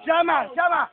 Chama, chama.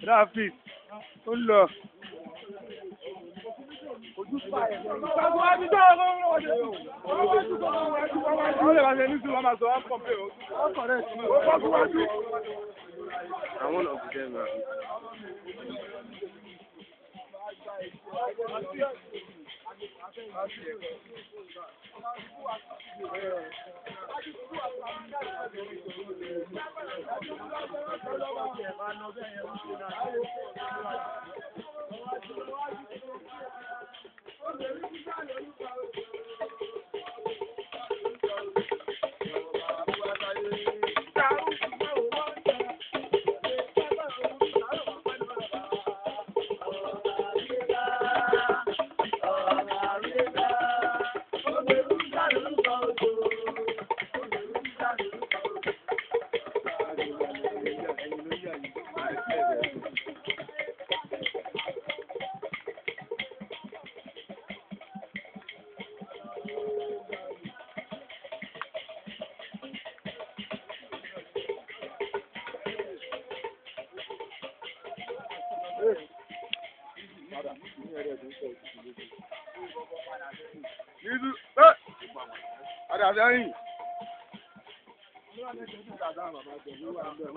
Rafi, ó ń lọ. I'm one of them.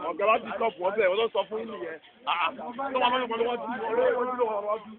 Ọ̀gá láti sọ̀pù ọ̀sẹ̀ wọ́n tó sọ fún yín nìyẹn. Tó máa lọ́yìn pẹ̀lú wọ́n ti wọ́n ti lọ́wọ́ wọ́n ti.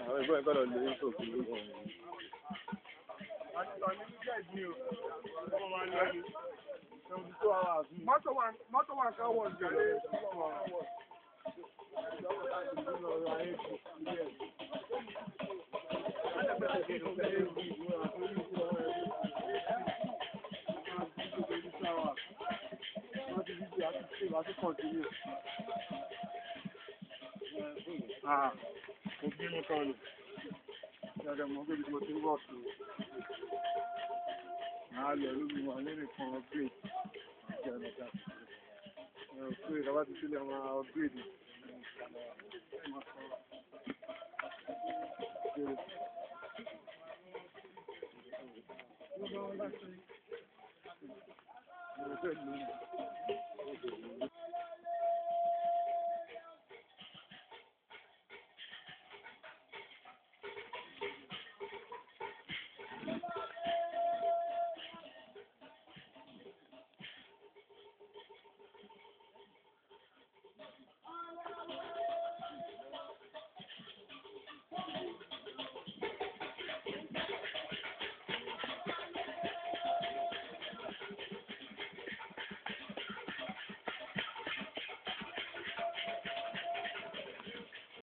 Àwọn ẹgbẹ́ ìgbọ́dọ̀ lè ń sòfin lórí ọ̀hún. Mọ́tò wà ká wọ̀ jẹ̀rẹ̀. Ah, kò bínú kan lò. Ṣé mo gbé ibi tí mo ti ń bọ̀ sí i? Màá lọ lórí wọn lórí kan upgrade. Àti ọ̀nà ìjà. Ẹ ò pé ìjọba ti sílẹ̀ wọn upgrade.